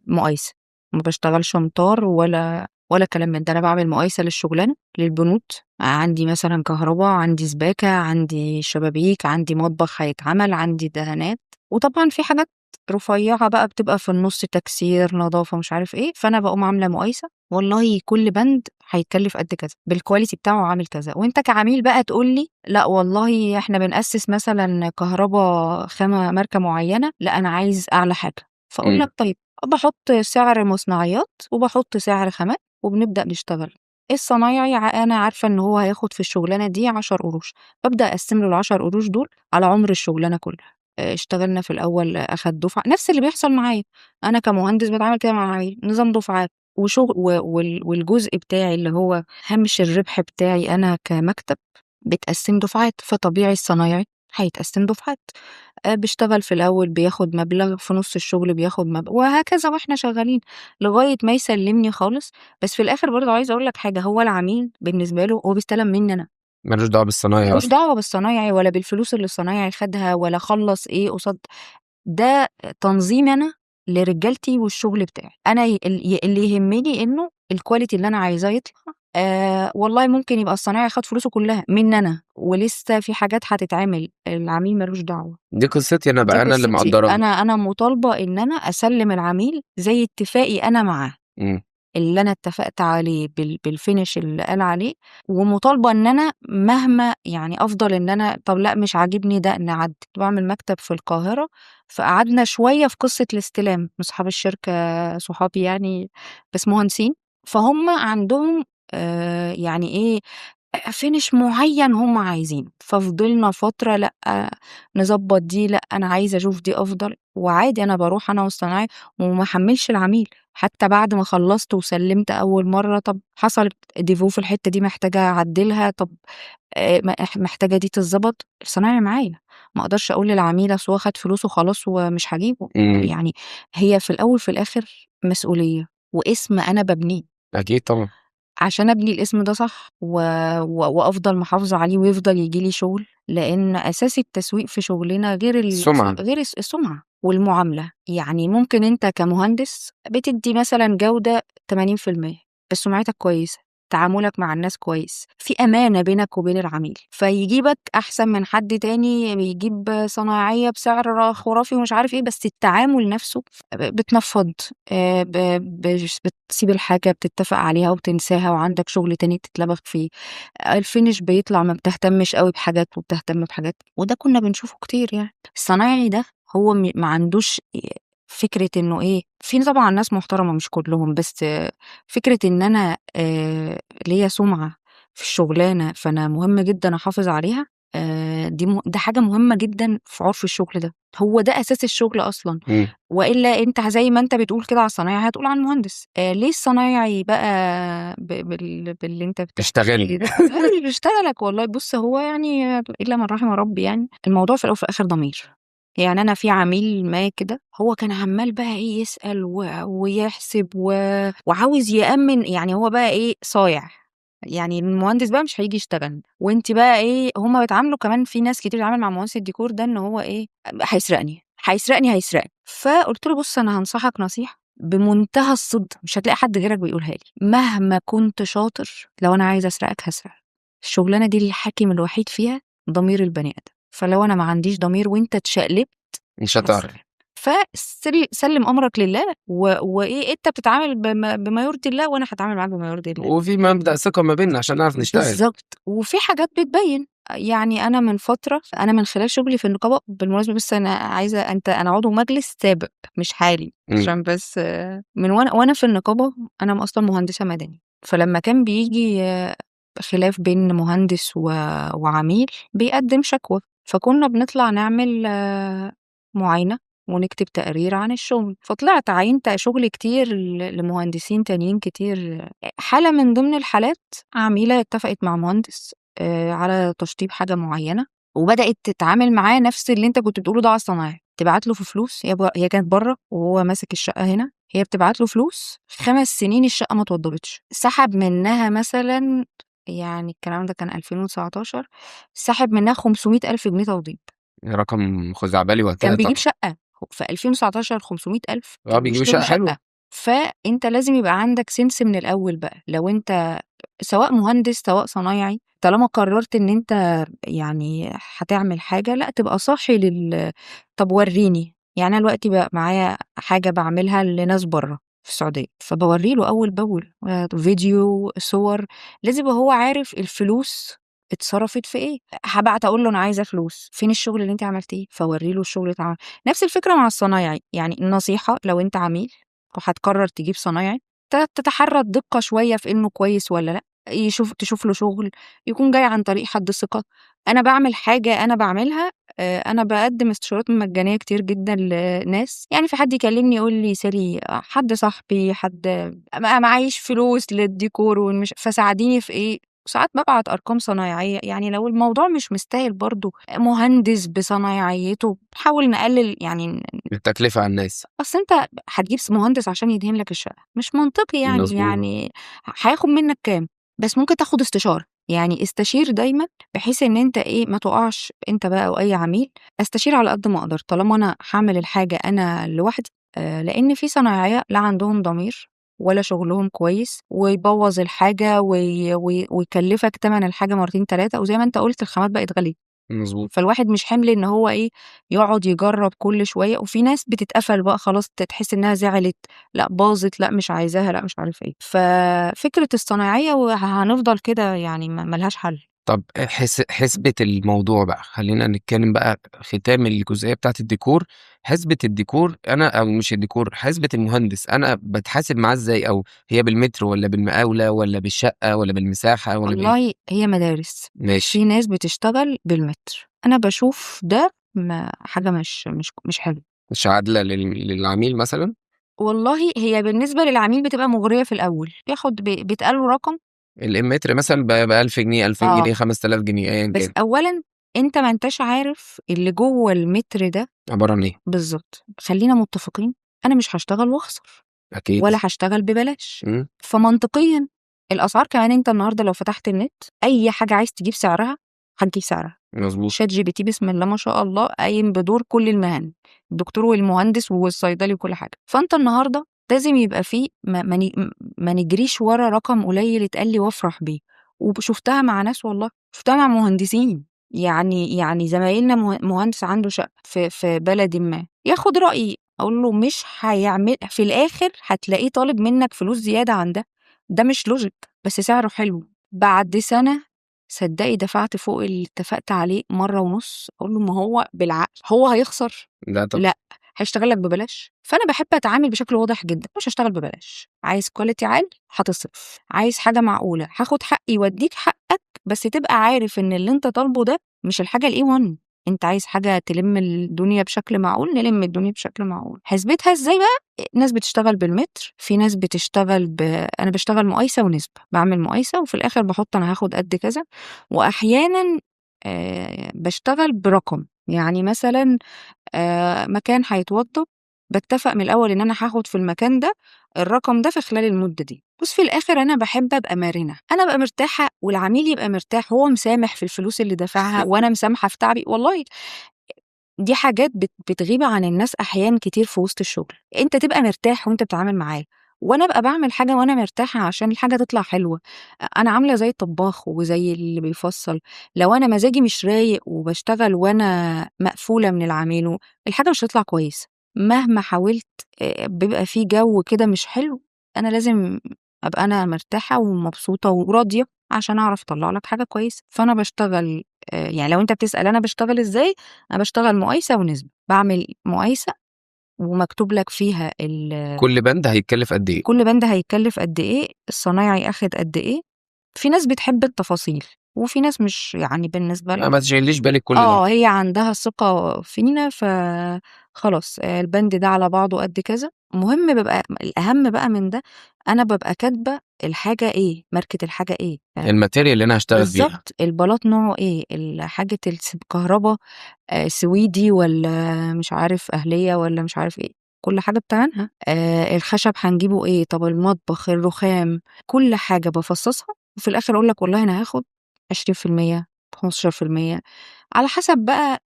بمقايسة، ما باشتغلش أمتار ولا كلام من ده، أنا باعمل مقايسة للشغلانة، للبنود، عندي مثلًا كهربا، عندي سباكة، عندي شبابيك، عندي مطبخ هيتعمل، عندي دهانات، وطبعًا في حاجات رفيعة بقى بتبقى في النُص تكسير، نضافة، مش عارف إيه، فأنا باقوم عاملة مقايسة، والله كل بند هيتكلف قد كذا، بالquality بتاعه عامل كذا، وأنت كعميل بقى تقول لي لأ والله إحنا بنأسس مثلًا كهربا خامة ماركة معينة، لأ أنا عايز أعلى حاجة، فأقول لك طيب، باحط سعر مصنعيات وباحط سعر خامات وبنبدأ نشتغل. الصنايعي أنا عارفة إن هو هياخد في الشغلانة دي 10 قروش، بابدأ أقسّم له ال10 قروش دول على عمر الشغلانة كلها. اشتغلنا في الأول أخد دفعة، نفس اللي بيحصل معايا، أنا كمهندس باتعامل كده مع العميل، نظام دفعات وشغ و وال والجزء بتاعي اللي هو هامش الربح بتاعي أنا كمكتب بيتقسّم دفعات، فطبيعي الصنايعي هيتقسّم دفعات. بيشتغل في الأول بياخد مبلغ، في نُص الشغل بياخد وهكذا وإحنا شغالين، لغاية ما يسلّمني خالص، بس في الآخر برضه عايزة أقول لك حاجة، هو العميل بالنسبة له هو بيستلم منّي أنا. ما لوش دعوة بالصنايعي ما لوش أصلًا. دعوة بالصنايعي ولا بالفلوس اللي الصنايعي خدها ولا خلّص إيه قصاد ده، تنظيمي أنا لرجالتي والشغل بتاعي. أنا ي ال اللي يهمني إنه الquality اللي أنا عايزاه يطلع، والله ممكن يبقى الصنايعي خد فلوسه كلها منّي أنا ولسه في حاجات هتتعمل، العميل ما لوش دعوة. دي قصتي أنا دي بقى، أنا اللي قصتي، مقدّراها. أنا مطالبة إن أنا أسلِّم العميل زي اتفاقي أنا معاه. اللي أنا اتفقت عليه بالfinish اللي قال عليه، ومطالبة إن أنا مهما يعني أفضل إن أنا طب لأ مش عاجبني ده نعدّل. كنت باعمل مكتب في القاهرة، فقعدنا شوية في قصة الاستلام، أصحاب الشركة صحابي يعني بس مهندسين، فهُم عندهم يعني إيه، finish معيّن هُم عايزينه، ففضلنا فترة لأ نضبّط دي، لأ أنا عايزة أشوف دي أفضل، وعادي أنا باروح أنا والصنايعي وما احمّلش العميل، حتى بعد ما خلّصت وسلِّمت أول مرّة، طب حصلت défaut في الحتة دي محتاجة أعدّلها، طب م محتاجة دي تتضبط، الصنايعي معايا، ما أقدرش أقول للعميل أصل هو خد فلوسه خلاص ومش هاجيبه، يعني هي في الأول وفي الآخر مسؤولية واسم أنا بابنيه. أكيد طبعًا. عشان أبني الاسم ده صح و و وأفضل محافظة عليه ويفضل ييجي لي شغل، لإن أساس التسويق في شغلنا غير السمعة. غير السمعة والمعاملة، يعني ممكن أنت كمهندس بتدّي مثلًا جودة 80% بس سمعتك كويسة، تعاملك مع الناس كويس، في أمانة بينك وبين العميل، فيجيبك أحسن من حد تاني بيجيب صنايعية بسعر خرافي ومش عارف إيه، بس التعامل نفسه بتنفّض، ب بش بتسيب الحاجة بتتفق عليها وبتنساها وعندك شغل تاني بتتلبخ فيه، الfinish بيطلع ما بتهتمش أوي بحاجات وبتهتم بحاجات، وده كنا بنشوفه كتير يعني. الصنايعي ده هو ما عندوش فكرة إنه إيه، في طبعًا ناس محترمة مش كلهم، بس فكرة إن أنا ليّا سمعة في الشغلانة، فأنا مهم جدًا أحافظ عليها، دي ده حاجة مهمة جدًا في عُرف الشغل ده، هو ده أساس الشغل أصلًا، وإلا أنت زي ما أنت بتقول كده على الصنايعي هتقول على المهندس، ليه الصنايعي بقى ب بال باللي أنت بتحكي بيشتغلني. فيه ده؟ بيشتغلك والله. بُص هو يعني إلا من رحم ربي يعني، الموضوع في الأول وفي الآخر ضمير. يعني أنا في عميل ما كده هو كان عمّال بقى إيه يسأل ويحسب وعاوز يأمِّن، يعني هو بقى إيه صايع، يعني المهندس بقى مش هييجي يشتغل، وأنتِ بقى إيه، هُم بيتعاملوا كمان في ناس كتير بتتعامل مع مهندس الديكور ده إن هو إيه، هيسرقني، هيسرقني هيسرقني. فقلت له بص انا هنصحك نصيحة بمنتهى الصدق، مش هتلاقي حد غيرك بيقولها لي، مهما كنت شاطر لو انا عايزه اسرقك هسرقك. الشغلانة دي الحاكم الوحيد فيها ضمير البني ادم، فلو انا ما عنديش ضمير وانت اتشقلبت مش هتعرف. فسلم امرك لله وايه، انت بتتعامل بما يرضي الله وانا هتعامل معاك بما يرضي الله. وفي مبدا ثقة ما بيننا عشان نعرف نشتغل. بالظبط. وفي حاجات بتبين، يعني انا من فترة، انا من خلال شغلي في النقابة بالمناسبة، بس انا عايزه انت، انا عضو مجلس سابق مش حالي، عشان بس من وانا في النقابة، انا اصلا مهندسه مدني، فلما كان بيجي خلاف بين مهندس وعميل بيقدم شكوى، فكنا بنطلع نعمل معاينة ونكتب تقرير عن الشغل. فطلعت عينت شغل كتير لمهندسين تانيين كتير. حالة من ضمن الحالات عميلة اتفقت مع مهندس على تشطيب حاجة معينة، وبدأت تتعامل معاه نفس اللي انت كنت بتقوله ده على الصنايعي، تبعت له في فلوس، هي كانت بره وهو ماسك الشقة هنا، هي بتبعت له فلوس 5 سنين الشقة ما اتوضبتش. سحب منها مثلا، يعني الكلام ده كان 2019، سحب منها 500,000 جنيه توضيب. رقم خزعبلي وقتها. كان بيجيب شقة في 2019 500,000، كان بيجيب بيشتري شقة حلوة. شقة. فأنت لازم يبقى عندك sense من الأول بقى، لو أنت سواء مهندس سواء صنايعي، طالما قررت إن أنت يعني هتعمل حاجة، لا تبقى صاحي طب وريني. يعني أنا دلوقتي بقى معايا حاجة بعملها لناس بره في السعودية، فبوري له أول بأول، فيديو، صور، لازم يبقى هو عارف الفلوس اتصرفت في ايه. هبعت اقول له انا عايزه فلوس، فين الشغل اللي انت عملتيه؟ فوري له الشغل اللي اتعمل. نفس الفكرة مع الصنايعي، يعني النصيحة لو انت عميل وهتقرر تجيب صنايعي، تتحرى الدقة شوية في انه كويس ولا لا، تشوف له شغل يكون جاي عن طريق حد ثقة. انا بعمل حاجة انا بعملها، انا بقدم استشارات مجانية كتير جدا لناس، يعني في حد يكلمني يقول لي سالي، حد صاحبي، حد معيش فلوس للديكور والمش، فساعديني في ايه. ساعات ببعت ارقام صنايعيه، يعني لو الموضوع مش مستاهل برضو مهندس بصنايعيته، بحاول نقلل يعني التكلفة على الناس. اصل انت هتجيب مهندس عشان يدهن لك الشقة، مش منطقي يعني. مظبوط. يعني هياخد منك كام؟ بس ممكن تاخد استشاره، يعني استشير دايما بحيث ان انت ايه ما تقعش انت بقى او اي عميل. استشير على قد ما اقدر طالما انا هعمل الحاجة انا لوحدي، لان في صنايعيه لا عندهم ضمير ولا شغلهم كويس، ويبوظ الحاجة ويكلفك تمن الحاجة مرتين تلاتة، وزي ما انت قلت الخامات بقت غالية. مظبوط. فالواحد مش حمل ان هو ايه يقعد يجرب كل شوية. وفي ناس بتتقفل بقى خلاص، تحس انها زعلت، لا باظت، لا مش عايزاها، لا مش عارف ايه. ففكره الصنايعيه وهنفضل كده يعني ملهاش حل. طب حسبة الموضوع بقى، خلينا نتكلم بقى ختام الجزئية بتاعت الديكور. حسبة الديكور أنا، أو مش الديكور، حسبة المهندس أنا بتحاسب معاه إزاي؟ أو هي بالمتر ولا بالمقاولة ولا بالشقة ولا بالمساحة ولا بإيه؟ والله هي مدارس. في ناس بتشتغل بالمتر، أنا بشوف ده حاجة مش حلوة، مش عادلة للعميل مثلا. والله هي بالنسبة للعميل بتبقى مغرية في الأول، بيتقال له رقم المتر مثلا ب 1000 جنيه، 2000 جنيه، 5000 جنيه، ايا بس كان. اولا انت ما انتش عارف اللي جوه المتر ده عبارة عن ايه بالظبط. خلينا متفقين، انا مش هشتغل واخسر، ولا هشتغل ببلاش. فمنطقيا الاسعار كمان، انت النهارده لو فتحت النت اي حاجة عايز تجيب سعرها هتجيب سعرها. ChatGPT بسم الله ما شاء الله قايم بدور كل المهن، الدكتور والمهندس والصيدلي وكل حاجة. فانت النهارده لازم يبقى فيه ما نجريش ورا رقم قليل اتقال لي وافرح بيه. وشفتها مع ناس، والله شفتها مع مهندسين، يعني زمايلنا مهندس عنده شقه في بلد ما، ياخد رايي، اقول له مش هيعمل، في الاخر هتلاقيه طالب منك فلوس زيادة عن ده، ده مش logic، بس سعره حلو. بعد سنة صدقي دفعت فوق اللي اتفقت عليه مرة ونص. اقول له ما هو بالعقل هو هيخسر؟ لا طب. لا هيشتغل لك ببلاش. فانا بحب اتعامل بشكل واضح جدا، مش هشتغل ببلاش. عايز quality عالي هتصرف، عايز حاجة معقولة هاخد حقي واديك حقك، بس تبقى عارف ان اللي انت طالبه ده مش الحاجة ال A1. انت عايز حاجة تلم الدنيا بشكل معقول، نلم الدنيا بشكل معقول. حسبتها ازاي بقى؟ ناس بتشتغل بالمتر، في ناس بتشتغل انا بشتغل مقايسه ونسبه، بعمل مقايسه وفي الاخر بحط انا هاخد قد كذا. واحيانا بشتغل برقم، يعني مثلا مكان هيتوضب، بتفق من الاول ان انا هاخد في المكان ده الرقم ده في خلال المدة دي. بص في الاخر انا بحب ابقى مرنه، انا ابقى مرتاحة والعميل يبقى مرتاح، هو مسامح في الفلوس اللي دفعها وانا مسامحة في تعبي. والله دي حاجات بتغيب عن الناس أحيان كتير في وسط الشغل. أنت تبقى مرتاح وأنت بتتعامل معاه، وأنا أبقى باعمل حاجة وأنا مرتاحة عشان الحاجة تطلع حلوة. أنا عاملة زي الطباخ وزي اللي بيفصّل، لو أنا مزاجي مش رايق وباشتغل وأنا مقفولة من العميل الحاجة مش هتطلع كويسة، مهما حاولت بيبقى في جو كده مش حلو، أنا لازم أبقى أنا مرتاحة ومبسوطة وراضية عشان أعرف أطلّع لك حاجة كويسة. فأنا باشتغل يعني لو أنت بتسأل أنا باشتغل إزاي، أنا باشتغل مقايسة ونسبة، باعمل مقايسة ومكتوب لك فيها كل بند هيتكلف قد إيه؟ كل بند هيتكلف قد إيه، الصنايعي أخد قد إيه. في ناس بتحب التفاصيل وفي ناس مش، يعني بالنسبة لها ما تشغليش بالك كل ده. هي عندها ثقة فينا، فخلاص البند ده على بعضه قد كذا. المهم ببقى الأهم بقى من ده، أنا ببقى كاتبة الحاجة إيه، ماركة الحاجة إيه، ال material اللي أنا هشتغل بيها بالظبط، البلاط نوعه إيه، حاجة الكهرباء سويدي ولا مش عارف أهلية ولا مش عارف إيه، كل حاجة بتاعها. الخشب هنجيبه إيه، طب المطبخ، الرخام، كل حاجة بفصصها، وفي الآخر أقول لك والله أنا هاخد 20%، 15%، على حسب بقى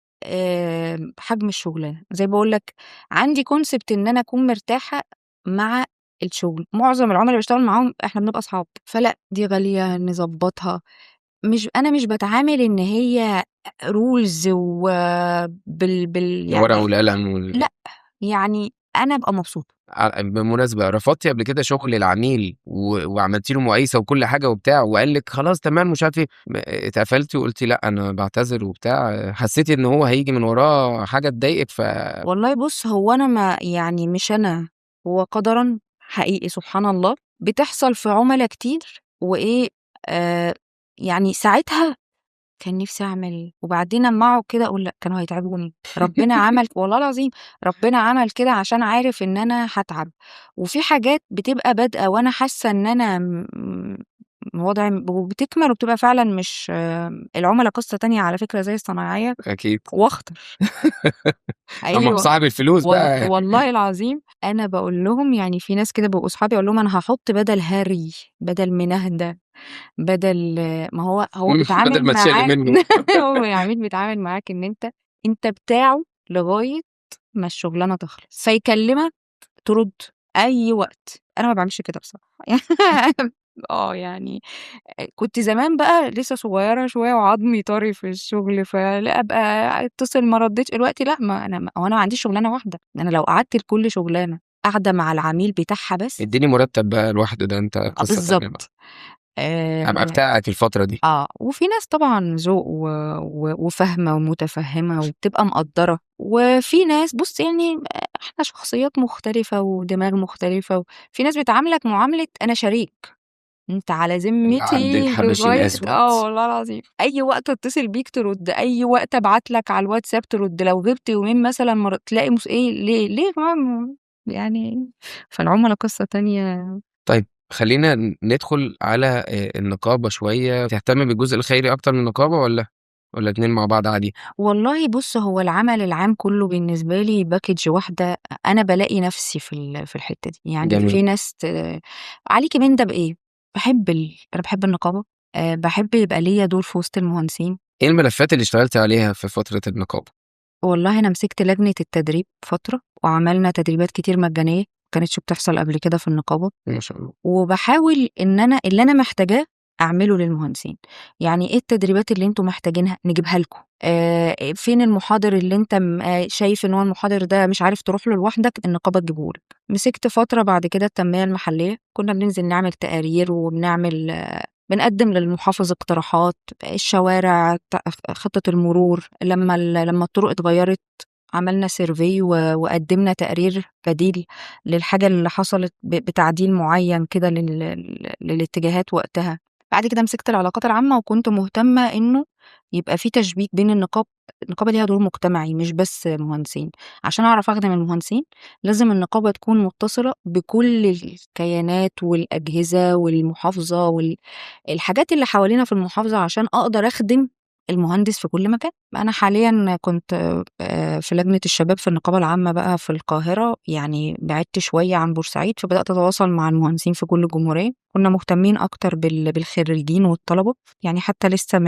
حجم الشغلانة. زي بقول لك عندي concept إن أنا أكون مرتاحة مع الشغل. معظم العملاء اللي بشتغل معاهم إحنا بنبقى أصحاب، فلا دي غالية نظبطها. مش أنا مش بتعامل إن هي rules و بال يعني الورقة والقلم لا، يعني أنا أبقى مبسوطة. بالمناسبة رفضتي قبل كده شغل العميل وعملتي له مقايسة وكل حاجة وبتاع، وقال لك خلاص تمام مش عارف إيه، اتقفلتي وقلتي لا أنا بعتذر وبتاع، حسيتي إن هو هيجي من وراه حاجة تضايقك؟ ف والله بص، هو أنا ما يعني مش أنا، هو قدراً حقيقي سبحان الله بتحصل في عملاء كتير، وإيه، يعني ساعتها كان نفسي أعمل، وبعدين أما أقعد كده أقول لأ كانوا هيتعبوني. ربنا عمل والله العظيم ربنا عمل كده عشان عارف إن أنا هتعب. وفي حاجات بتبقى بادئة وأنا حاسة إن أنا وضعي وبتكمل وبتبقى فعلاً مش، العملاء قصة تانية على فكرة زي الصناعية. أكيد. وأخطر. أما أيوة. صاحب الفلوس بقى. والله العظيم أنا بقول لهم، يعني في ناس كده بيبقوا أصحابي أقول لهم أنا هحط بدل هري، بدل منهدة، بدل ما هو بيتعامل بدل ما تشيل معاك. منه. هو العميل بيتعامل معاك إن أنت بتاعه لغاية ما الشغلانة تخلص، فيكلمك ترد أي وقت. أنا ما بعملش كده بصراحة. كنت زمان بقى لسه صغيرة شوية وعظمي طري في الشغل، فلا أبقى اتصل ما ردتش. الوقت لا، ما أنا، هو أنا ما عنديش شغلانة واحدة، أنا لو قعدت لكل شغلانة قاعدة مع العميل بتاعها بس. اديني مرتب بقى لوحده، ده أنت قصة تانية بقى. بالظبط. أبقى بتاعك الفترة دي. وفي ناس طبعاً ذوق وفاهمة ومتفهمة وبتبقى مقدرة، وفي ناس بص إحنا شخصيات مختلفة ودماغ مختلفة، في ناس بتعاملك معاملة أنا شريك، أنت على ذمتي العبد الحبشي لغاية الأسود. والله العظيم أي وقت أتصل بيك ترد، أي وقت أبعت لك على الواتساب ترد، لو غبت يومين مثلاً تلاقي إيه، ليه؟ ليه يا جماعة؟ فالعملاء قصة تانية. طيب خلينا ندخل على النقابة شوية. تهتم بالجزء الخيري أكتر من النقابة ولا اتنين مع بعض عادي؟ والله بص، هو العمل العام كله بالنسبة لي package واحدة، أنا بلاقي نفسي في الحتة دي. في ناس عليكي من ده بإيه؟ أنا بحب النقابة، بحب يبقى ليا دور في وسط المهندسين. إيه الملفات اللي اشتغلتي عليها في فترة النقابة؟ والله أنا مسكت لجنة التدريب فترة، وعملنا تدريبات كتير مجانية ما كانتش بتحصل قبل كده في النقابة. ما شاء الله. وبحاول إن أنا اللي أنا محتاجاه أعمله للمهندسين. يعني إيه التدريبات اللي أنتوا محتاجينها نجيبها لكم؟ فين المحاضر اللي أنت شايف إن هو المحاضر ده مش عارف تروح له لوحدك، النقابة تجيبه لك. مسكت فترة بعد كده التنمية المحلية، كنا بننزل نعمل تقارير وبنعمل، بنقدم للمحافظ اقتراحات، الشوارع، خطة المرور، لما الطرق اتغيرت عملنا سيرفي وقدمنا تقرير بديل للحاجة اللي حصلت بتعديل معين كده للاتجاهات وقتها. بعد كده مسكت العلاقات العامة، وكنت مهتمة إنه يبقى في تشبيك بين النقاب، النقابة ليها دور مجتمعي مش بس مهندسين. عشان أعرف أخدم المهندسين لازم النقابة تكون متصلة بكل الكيانات والأجهزة والمحافظة والحاجات اللي حوالينا في المحافظة عشان أقدر أخدم المهندس في كل مكان. أنا حالياً كنت، في لجنة الشباب في النقابة العامة بقى في القاهرة، بعدت شوية عن بورسعيد، فبدأت أتواصل مع المهندسين في كل الجمهورية. كنا مهتمين أكتر بالخريجين والطلبة، حتى لسه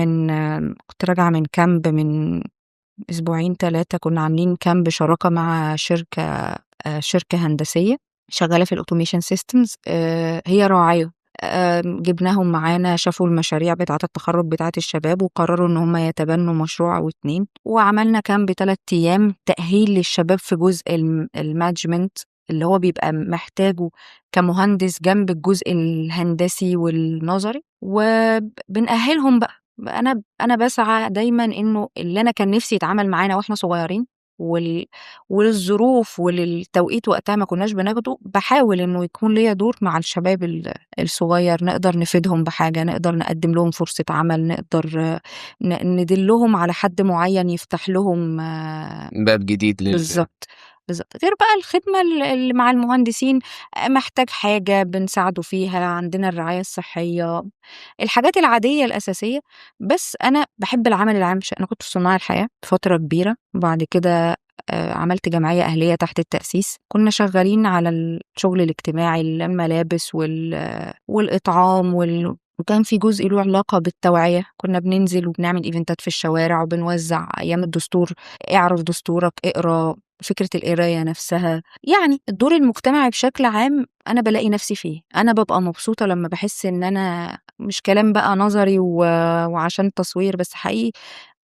كنت راجعة من كامب من أسبوعين 3 كنا عاملين camp شراكة مع شركة هندسية شغالة في ال automation systems، هي راعية. جبناهم معانا، شافوا المشاريع بتاعة التخرج بتاعة الشباب، وقرروا إن هم يتبنوا مشروع أو 2، وعملنا camp 3 أيام تأهيل للشباب في جزء ال management اللي هو بيبقى محتاجه كمهندس جنب الجزء الهندسي والنظري، وبنأهلهم بقى. أنا بسعى دايماً إنه اللي أنا كان نفسي يتعامل معانا وإحنا صغيرين وللظروف وللتوقيت وقتها ما كناش بناخده، بحاول إنه يكون ليا دور مع الشباب الصغير، نقدر نفيدهم بحاجة، نقدر نقدم لهم فرصة عمل، نقدر ندلهم على حد معين يفتح لهم باب جديد لل بالظبط، بالظبط. غير بقى الخدمة اللي مع المهندسين، محتاج حاجة بنساعده فيها، عندنا الرعاية الصحية، الحاجات العادية الأساسية. بس أنا بحب العمل العام، أنا كنت في صناع الحياة فترة كبيرة، وبعد كده عملت جمعية أهلية تحت التأسيس، كنا شغالين على الشغل الاجتماعي، الملابس والإطعام وكان في جزء له علاقة بالتوعية، كنا بننزل وبنعمل إيفنتات في الشوارع وبنوزع أيام الدستور، اعرف دستورك، اقرأ، فكرة القراية نفسها. الدور المجتمعي بشكل عام أنا بلاقي نفسي فيه، أنا ببقى مبسوطة لما بحس إن أنا مش كلام بقى نظري وعشان تصوير، بس حقيقي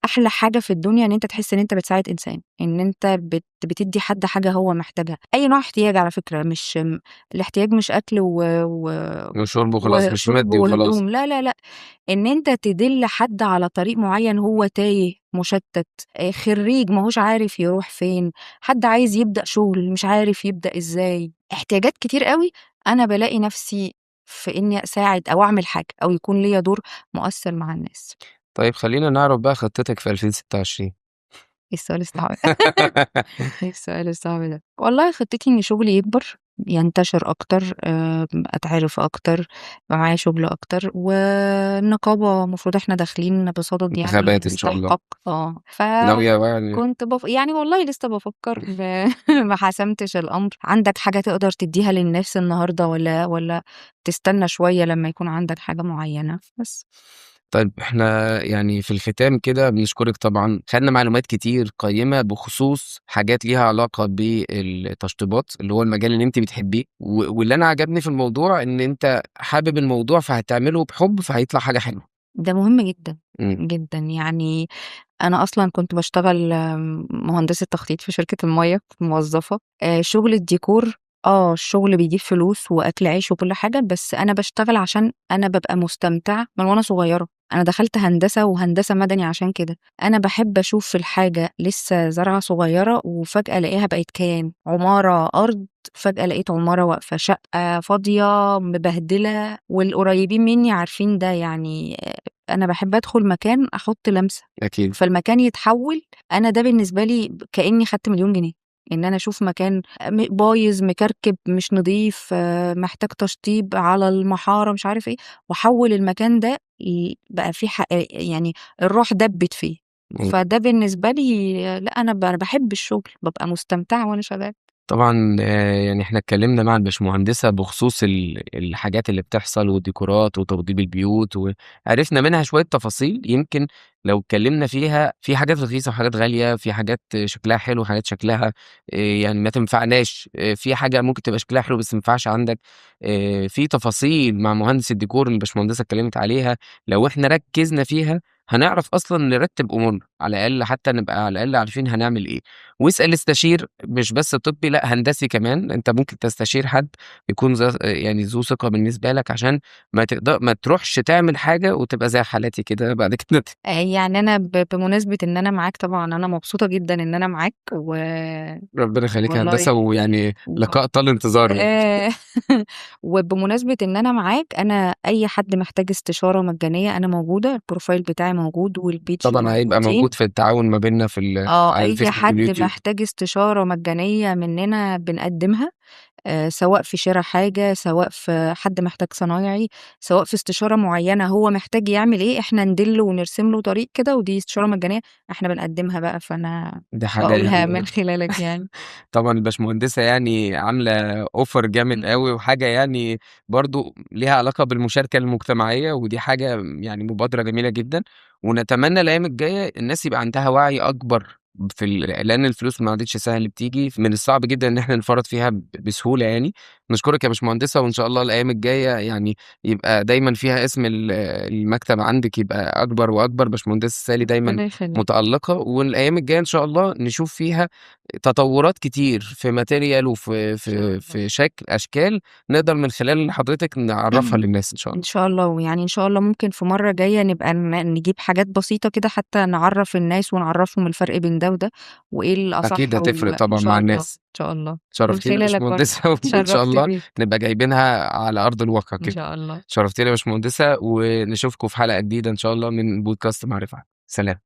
أحلى حاجة في الدنيا إن أنت تحس إن أنت بتساعد إنسان، إن أنت بتدي حد حاجة هو محتاجها، أي نوع احتياج على فكرة، مش الاحتياج مش أكل وشرب وخلاص، مش وشرب مادي وخلاص. وهدوم، لا لا لا، إن أنت تدل حد على طريق معين هو تايه مشتت، خريج ماهوش عارف يروح فين، حد عايز يبدأ شغل مش عارف يبدأ إزاي، احتياجات كتير قوي. أنا بلاقي نفسي في إني أساعد أو أعمل حاجة أو يكون ليا دور مؤثر مع الناس. طيب خلينا نعرف بقى خطتك في 2026. إيه السؤال الصعب؟ إيه السؤال الصعب ده؟ والله خطتي إن شغلي يكبر، ينتشر أكتر، أتعرف أكتر، يبقى معايا شغل أكتر، والنقابة المفروض إحنا داخلين بصدد انتخابات إن شاء الله. استحقاق. ناوية بقى يعني. كنت يعني والله لسه بفكر، ما حسمتش الأمر. عندك حاجة تقدر تديها للناس النهاردة ولا تستنى شوية لما يكون عندك حاجة معينة؟ بس. طيب احنا في الختام كده بنشكرك طبعا، خدنا معلومات كتير قيمة بخصوص حاجات ليها علاقة بالتشطيبات اللي هو المجال اللي انت بتحبيه، واللي انا عجبني في الموضوع ان انت حابب الموضوع فهتعمله بحب فهيطلع حاجة حلوة. ده مهم جدا جدا. انا اصلا كنت بشتغل، مهندسة تخطيط في شركة المية، موظفة. شغل الديكور، الشغل بيجيب فلوس واكل عيش وكل حاجة، بس انا بشتغل عشان انا ببقى مستمتعة من وانا صغيرة. انا دخلت هندسة وهندسة مدني عشان كده. انا بحب اشوف الحاجة لسه زرعة صغيرة وفجأة الاقيها بقت كيان، عمارة ارض، فجأة لقيت عمارة واقفة، شقة فاضية مبهدلة، والقريبين مني عارفين ده. أنا بحب أدخل مكان أحط لمسة. فالمكان يتحول. أنا ده بالنسبة لي كأني خدت 1,000,000 جنيه، إن أنا أشوف مكان بايظ، مكركب، مش نظيف، محتاج تشطيب على المحارة، مش عارف إيه، وأحول المكان ده بقى فيه حق، الروح دبت فيه. فده بالنسبة لي، لا، أنا بحب الشغل، ببقى مستمتعة وأنا شغالة. طبعاً، إحنا اتكلمنا مع الباشمهندسة بخصوص الحاجات اللي بتحصل والديكورات وتوضيب البيوت، وعرفنا منها شوية تفاصيل يمكن لو اتكلمنا فيها، في حاجات رخيصة وحاجات غالية، في حاجات شكلها حلو وحاجات شكلها، ما تنفعناش، في حاجة ممكن تبقى شكلها حلو بس ما ينفعش عندك، في تفاصيل مع مهندس الديكور اللي الباشمهندسة اتكلمت عليها، لو إحنا ركزنا فيها هنعرف أصلاً نرتب أمورنا، على الأقل حتى نبقى على الأقل عارفين هنعمل إيه. واسأل، استشير، مش بس طبي، لا هندسي كمان، أنت ممكن تستشير حد يكون ذو ثقة بالنسبة لك، عشان ما تروحش تعمل حاجة وتبقى زي حالاتي كده بعد كده. أنا بمناسبة إن أنا معاك، طبعاً أنا مبسوطة جداً إن أنا معاك، و ربنا يخليك يا والله هندسة، ويعني لقاء طال انتظاره. وبمناسبة إن أنا معاك، أنا أي حد محتاج استشارة مجانية أنا موجودة، البروفايل بتاعي موجود والبيج طبعاً هيبقى موجودين. موجود في التعاون ما بيننا في على أي الفيسبوك حد واليوتيوب. محتاج استشارة مجانية مننا بنقدمها، سواء في شراء حاجة، سواء في حد محتاج صنايعي، سواء في استشارة معينة هو محتاج يعمل إيه، إحنا ندله ونرسم له طريق كده، ودي استشارة مجانية إحنا بنقدمها بقى. فأنا دي حاجة بقولها يعني من خلالك. طبعاً الباشمهندسة عاملة أوفر جامد قوي، وحاجة برضو ليها علاقة بالمشاركة المجتمعية، ودي حاجة مبادرة جميلة جداً، ونتمنى الأيام الجاية الناس يبقى عندها وعي أكبر في لأن الفلوس ما عادتش سهل بتيجي، من الصعب جدًا إن إحنا نفرّط فيها بسهولة يعني. نشكرِك يا باشمهندسة، وإن شاء الله الأيام الجاية يعني يبقى دايمًا فيها اسم المكتب عندِك يبقى أكبر وأكبر. باشمهندسة سالي دايمًا ربنا يخليك. متألقة، والأيام الجاية إن شاء الله نشوف فيها تطورات كتير في material وفي إن شاء في الله. في شكل أشكال نقدر من خلال حضرتك نعرّفها للناس إن شاء إن الله. شاء الله، ويعني إن شاء الله ممكن في مرة جاية نبقى نجيب حاجات بسيطة كده حتى نعرّف الناس ونعرّفهم الفرق بين ده وده، وإيه الأصح أكيد هتفرق وإن طبعًا شاء مع الله، الناس. إن شاء الله. من شرفتينا يا خلالك برضه، باشمهندسة وإن شاء اتشرفت الله بيك. نبقى جايبينها على أرض الواقع إن كده. شاء الله. شرفتينا يا باشمهندسة، ونشوفكم في حلقة جديدة إن شاء الله من بودكاست مع رفعت. سلام.